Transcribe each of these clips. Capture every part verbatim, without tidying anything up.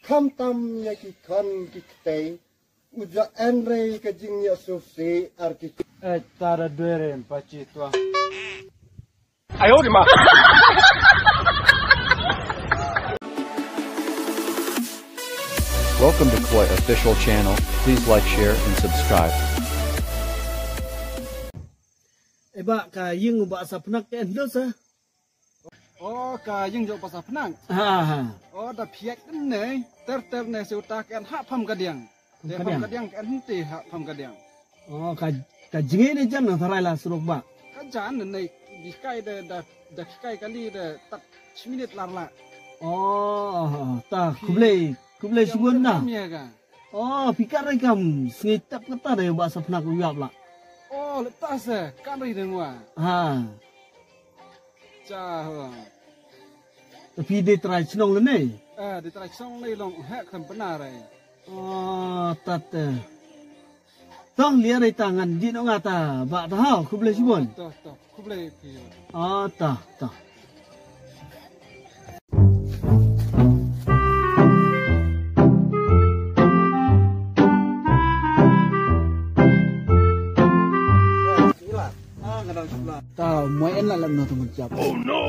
Kham tam ïa ki khon ki ktei, u ja en re ka jingïasuk si ar ki. Eh, tara dweren pachi tua. Welcome to Koi Official Channel. Please like, share, and subscribe. Eba ka ying ba sa pnak ke endos ah. Oh, ka ying jok pasal pnang. Ha ha. Oh, da phiat ne, ter ter ne se uta ken ha pham kadiang. Te pham kadiang ken te ha pham kadiang. Oh, ka ka jinge ne jan na tharai la surok ba. Ka jan ne di kai da da da kai kali da tat minit lar la. Oh, ta kublai kublai shibun na. Oh, pikar rekam sngi tap kata da ba sa pnak u yap la. Oh, lepas eh, kan ri dengwa. Ha. Cha. Tapi dia try chnong le nei. Ah, dia try chnong le long ha kan benar ai. Oh, tat. Tong lia ri tangan di no ngata ba ta ha khublei sibon. Toh, toh, khublei pi. Oh, ta, ta. Ta moy en la lam na tu menjap. Oh no.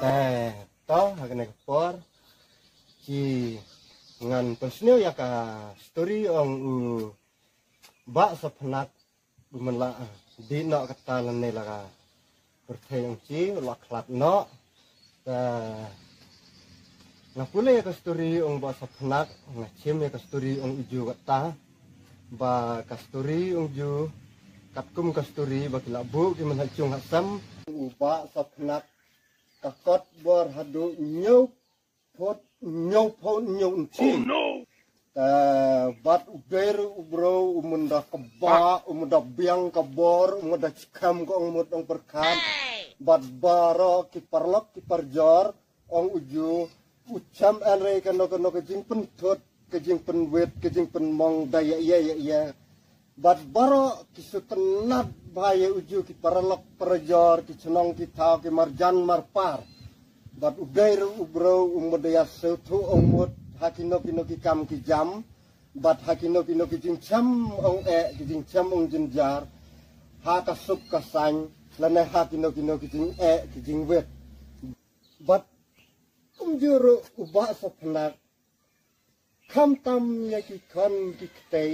Te to ha kane ka por ki ngan pynsniew ïa ka story ong u Bah Saphanak. Bun la dih noh kata lane la ka pyrthei ong chi la khlad noh. Ka nga pule ka story ong Bah Saphanak, nga chim ka story ong uju kata. Ba ka story ong uju katkum ka story ba ki la buh ki man ha chung ha sem. U Bah Saphanak ka kot bor haduh ñiew phut ñiew phut ñiew inchi. Te bad u dei ruh u briew u munda kba, u munda biang ka bor, u munda chikhem ka ong mut ong pyrkhat. Bad baroh ki paralok ki parajor ong uju u chem en re kano kano ka jingpynthut, ka jingpynwit, ka jingpynmong da ïa ïa ïa ïa. Bad baroh ki sngewtynnat bha ïa uju ki paralok parajor, ki chnong ki thaw, ki marjan marpar. Bad u dei ruh u briew u mut da ïa sngewthuh ong mut ha kino kino ki kam ki jam. Bad ha kino kino ki jingchem ong eh, ki jingchem ong jynjar. Ha ka suk ka saiñ lane ha kino kino ki jingeh ki jingwit. Bad kumjuh ruh u Bah Saphanak. Khamtam ïa ki khon ki ktei,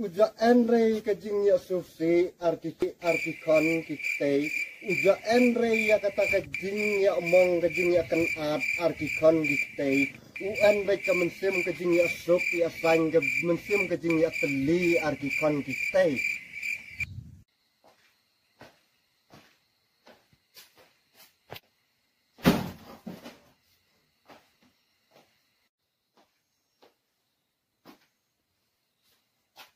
u ja en re ka jingïasuk si ar ki ar ki khon ki ktei, u ja en re ïa kata ka jingïamong ka jingïakynad ar ki khon ki ktei, u en re ka mynsiem ka jingïasuk ïasaiñ, ka mynsiem ka jingïatylli ar ki khon ki ktei.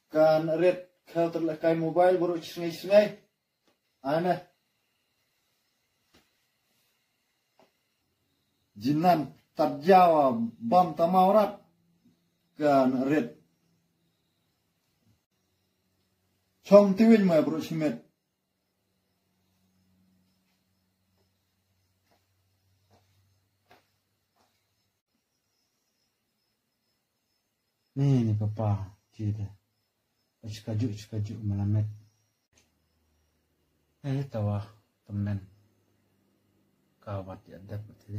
Kan rit khel ter lehkai mobile baru shisnei shisnei. Ai meh. Jinan tat jawa bam tamau rat. Kan rit. Chong tiwin mai baru shimet. Ni ni papa, ci de. Chikaju chikaju malamet. Eh, tawa temen. Ka wat ya dep ti.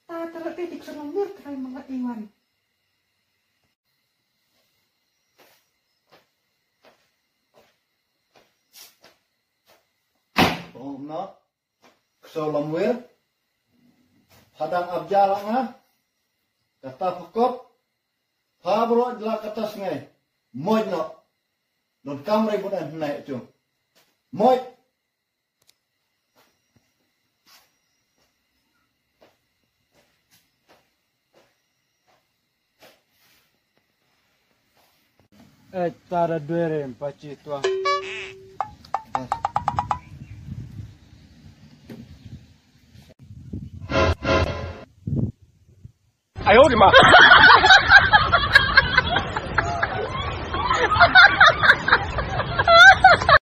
Ta tara te dik sana mir trai manga iwan. Pong na kso lamwir. Hadang abjala nga. Kata pakop. Pabro jela kata sngai. Moj no. Don kamre bun en nai chung. Moj. Eh, tara dwere mpachi tua. 哎呦我的妈！